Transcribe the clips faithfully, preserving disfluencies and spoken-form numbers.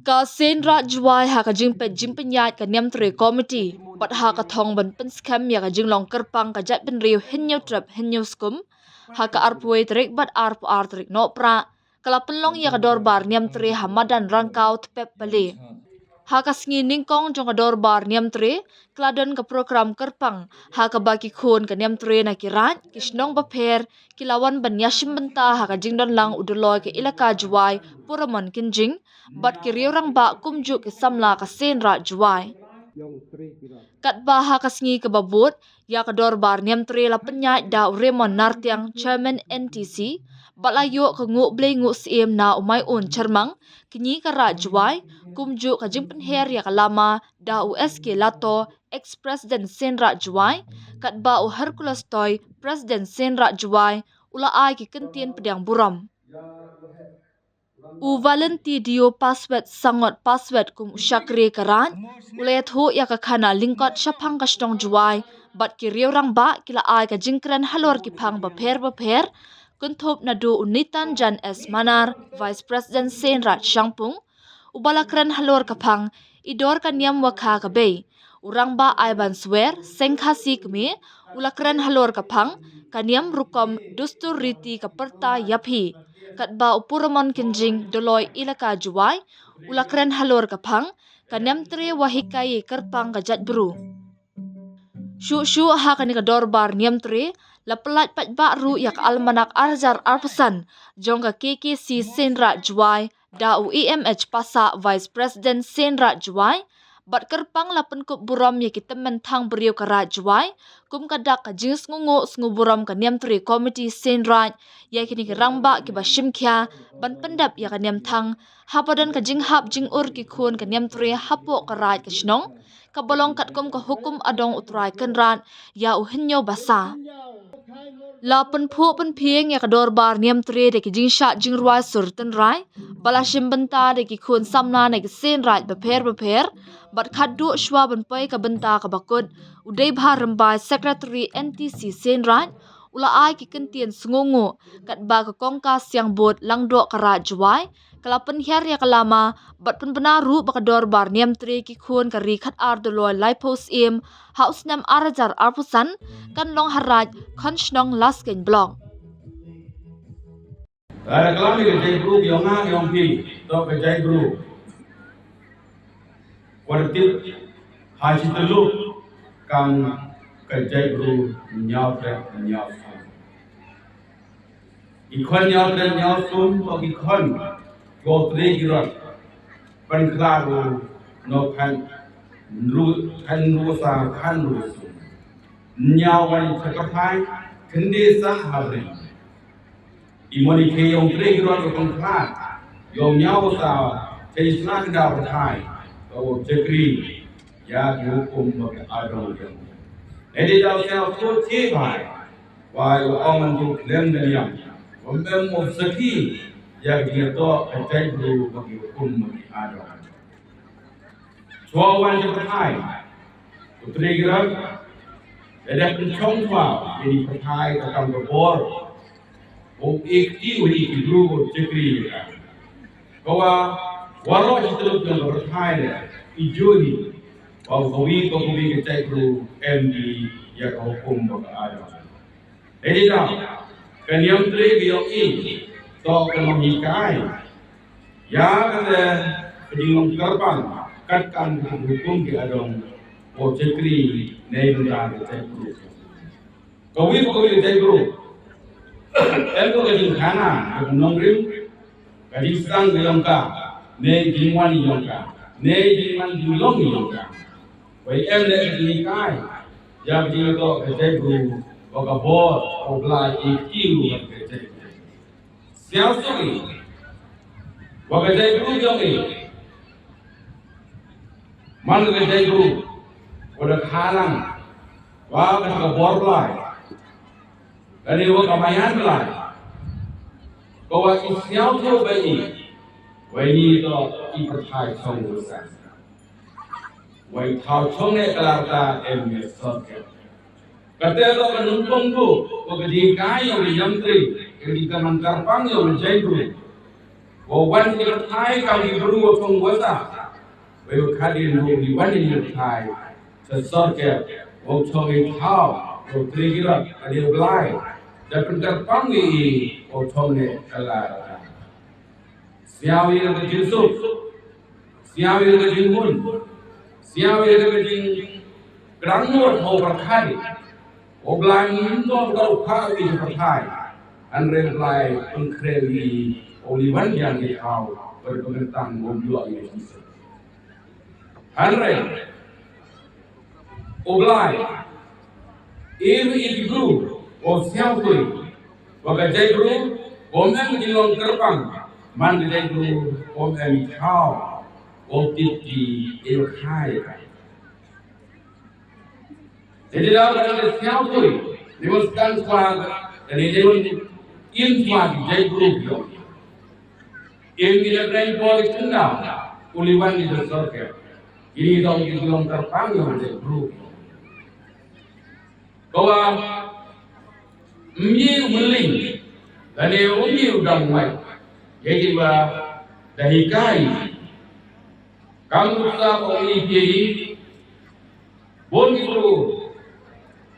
Ka Seiñ Raij Jowai ha ka jingpeit jingpynïaid ka Niamtre Committee bad ha ka thong ban pynskhem ïa ka jinglong kyrpang ka jaitbynriew Hynñiewtrep Hynñiewskum ha ka arphew tarik bad arphew ar tarik Nohprah ka la pynlong ïa ka dorbar Niamtre ha madan Rangkaw Tpep Pale. Ha ka sngi nyngkong jong ka dorbar Niamtre ka la don ka prokram kyrpang ha kaba ki khun ka Niamtre na ki raid ki shnong bapher ki la wan ban ïashim bynta ha ka jingdon lang u Dolloi ka Elaka Jowai Puramon Kynjing bad ki riew rangbah kumjuh ki samla ka Seiñ Raij Jowai. Katba ha ka sngi kaba bud ïa ka dorbar Niamtre la pynïaid da u Raymond Nartiang, Chairman N T C, bad la ïoh ka nguh blei nguh syiem na u Maiun Chyrmang, kñi ka Raij Jowai, kumjuh ka jingpynher ïa ka lama da u S K Lato, Ex-President Seiñ Raij Jowai, katba u Hercules Toi, President Seiñ Raij Jowai, u la ai ki kyntien pdiang burom. U Valentino Paswet Sangot Paswet kum u shakri ka raid u la ïathuh ïa ka khana lyngkot shaphang ka shnong Jowai bad ki riew rangbah ki la ai ka jingkren halor ki phang bapher bapher, kynthup naduh u Nitanjan S Manar, Vice President Seiñ Raij Shangpung, uba la kren halor ka phang I dor ka niam wa kha ka bei. U rangbah Aiban Swer, Seng Khasi Kmie, u la kren halor ka phang ka niam rukom dustur riti ka pyrta ïa phi. Katba u Puramon Kynjing, Dolloi Elaka Jowai, u la kren halor ka phang ka Niamtre wa hikai ïa kyrpang ka jaitbru. Shuh shuh ha kane ka dorbar Niamtre la pyllait paidbah ruh ïa ka almanak ar hajar arphew san jong ka K K C Seiñ Raij Jowai da u E M H Passah, Vice President Seiñ Raij Jowai, bad kyrpang la pynkup burom ïa ki tymmen thang briew ka Raij Jowai kum ka dak ka jingsngewnguh sngewburom ka Niamtre Committee Seiñ Raij ïa kine ki rangbah kiba shim khia ban pyndep ïa ka niam thang haba don ka jinghap jingurlong ki khun ka Niamtre hapoh ka raid ka shnong kaba long katkum ka hukum adong u Trai Kynrad ïa u Hynñiewbasa. La pynphuh pynphieng ïa ka dorbar Niamtre da ki jingshah jingrwai sur tynrai ba la shim bynta da ki khun samla na ki Seiñ Raij bapher bapher bad khatduh shuwa ban poi ka bynta kaba kut, u Deibhar Rymbai, Secretary N T C Seiñ Raij, u la ai ki kyntien sngewnguh katba ka Kongka Siangbud Langdoh ka Raij Jowai ka la pynhiar ïa ka lama bad pynbna ruh ba ka dorbar Niamtre ki khun ka Ri Khatar Dolloi Laiphew Syiem ha u snem ar hajar arphew san kan long ha raid Khonshnong Laskeiñ Block. Ka la klam ïa ka jaitbru, ïa nga ïa phi, to ka jaitbru. Kwah tip ha shi tyllup kan ka jaitbru Hynñiewtrep Hynñiewskum. Ki khon Hynñiewtrep Hynñiewskum, to ki khon, ko Tre Girot. Ban klar u no kan ru kan ru sa kan ru su. Hynñiew wan cha pyrthei, khyndiat sa ha ri. I moni ke yong Tre Girot ko kong khat, yong Hynñiew sa, te isna ka da pyrthei, ko chakri, ïa ki hukum ba ka adong yong. Edi daw sa ko che bai, wa yu ong an tu klem da liam, wa mem mo saki, ïa ki to ka jaitbru ba ki hukum ba ki adong. Chwa wan cha pyrthei, u Tre Girot, da dep pynchong chwa, ïa ki pyrthei ka kam ka bor, u ek i u ri ki bru u chakri ïa ka. Ka wa, waroh shi tyllup jong ka pyrthei da, i joni, wa u kawi, ka kawi ka jaitbru, em di, ïa ka hukum ba ka adong. Edi da, ka Niamtre ka yong i, to ka nonghikai. Ïa kata ka jinglong kyrpang, kat kan ka hukum ki adong, ko chakri, nei bynta ka jaitbru. Kawi kawi ka jaitbru. Em ko ka jingkhana, ka nongrim, ka jingsdang ka yong ka, nei jingwan yong ka, nei jingwan jinglong yong ka. Wei em le ka jinghikai, ïa ka jinghikai ka jaitbru, wa ka bor, wa ka Blai i kiu ka jaitbru. Siaw suk i. Wa ka jaitbru jong i. Man ka jaitbru. Wa da khalang. Wa ka ka bor Blai. Ka ni wa ka mayan Blai. Ka wa i siaw tu ba i. Wa i ni to i pyrthai chong rusa. Wei thaw chong ne ka larta em ne sot ke. Kate to ka nungpong bu, ko ka jingkai yong ka Niamtre, ka jingkyrpang yong ka jaitbru. Wa wan ïa ka pyrthai kam ki bru wa chong wa sa. Wei wa khadien ruh u li wan ïa ka pyrthai. Sa sorker wa chong ïa thaw wa tri kirot ka dei u Blai. Da pynker pang ïa i wa chong ne ka la. Sñiaw ïa ka jingsuk. Sñiaw ïa ka jinghun. Sñiaw ïa ka jingkyrang nud ha u pyrthai. U Blai mynta ka u kha ïa ka pyrthai. Hynrei u Blai pynkhreh ïa u li wan ïa ngi thaw. Bad ka myntang u ïoh ïa ka jingsuk. Hynrei u Blai im ïa ki bru u sñiawkhuid. Wa ka jaitbru um em ka jinglong kyrpang. Man ka jaitbru um em i thaw. Um tip ki ïa u khai. Jadi da ka dang sñiawkhuid ni mus kan swa ka ni ni mus in swa ki jaitbru ki ong. Im ïa ka dang por i tynda u li wan ïa ka sorker. Ini dong ki dong kyrpang ïa u jaitbru. Kawa ym ïa u mling lane ym ïa u dang wai. Ïa ki ba da hikai. Kam rusa ko ïa ki bun ki bru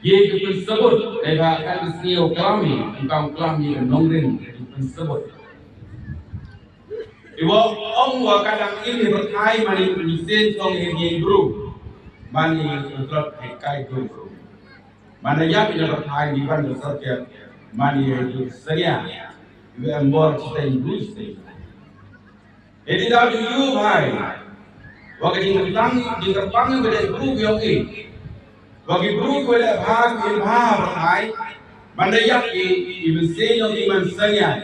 ïa ki pynsabut. Ïa ka kan sñiaw klam ïa ka klam ïa ka nongrim ïa ki pynsabut. Iwa ong wa ka dang im ïa pyrthai mani mynsiem song ïa ki bru. Mani rutrot ïa kai bru. Mana ïap ïa pyrthai di ban da sorker mani ïa ki sñiaw. Iwa embor kita ibu sih. Edi da ju yu bhai. Wa ka jingkyrpang, jingkyrpang ïa ka dei bru ïong i. Wa ki bru ki wa leh bha ki wa leh bha bha ai. Ban da ïap i, i mynsiem ïong i man sñiaw.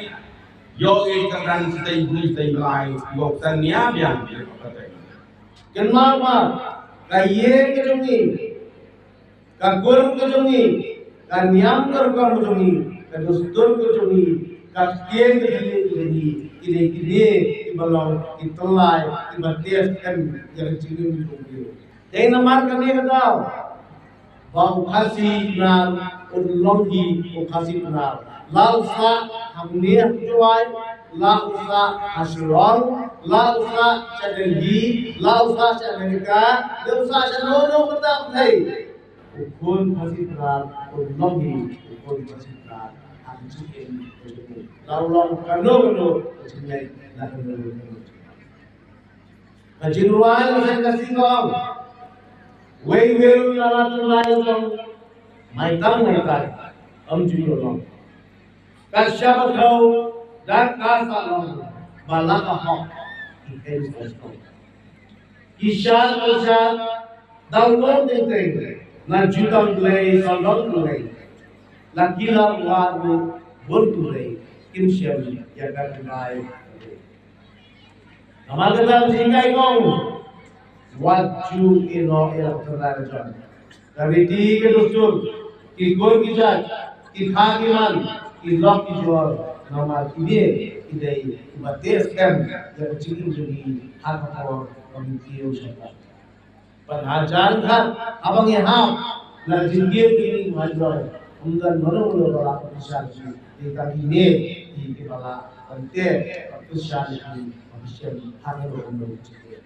Ïong i ka dang siteng bru siteng blai. Wa ka sñiaw biang. Kynmaw ba ka ïing ka jong i. Ka kur ka jong i, ka niam ka rukom ka jong i, ka dustur ka jong i, ka ktien ka jong i, ka jong i, ki dei kine kiba long ki tyllai kiba test kan ïa ka jingim ka jong i. Dei namar kane ka daw ba u Khasi Pnar un long hi u Khasi Pnar. La u sah hangne ha Jowai, la u sah ha Shillong, la u sah sha Delhi, la u sah sha America, la u sah sha no no kata ka thei. U khun Khasi Pnar un long hi u khun Khasi Pnar ha ka jingim ka jong u. La u long kano kano ka jingngeit na kano kano. Ka jingrwai la seng ka sing ka ong. Wei wir na la tynrai la jong. Mai tang mai tai. Ym ju ïoh long. Ka shah ba khaw da ka sah long. Ba la ka hok. Ki khein sa sdang. Ki shad ki shad. Dang long teng teng na jutang Blei sawdong Blei. La ki la wad ruh bun Blei kim shem ïa ka tynrai Blei. Namar kata ka jingkai kong wat ju ïehnoh ïa ka tynrai la jong. Ka riti ka dustur, ki kur ki jait, ki kha ki man, ki lok ki jor, namar kine ki dei kiba teh skhem ïa ka jingim jong ngi ha ka por ba ngi kiew shata. Bad hajan khat haba ngi hap na jingkiew jong ngi ha jrong, ym don mano mano ba lah ban pynshai ïa ngi, tang ine ine ba lah ban teh ban pynshai ïa ngi, ban pynshai ha kano kano ka jingkiew.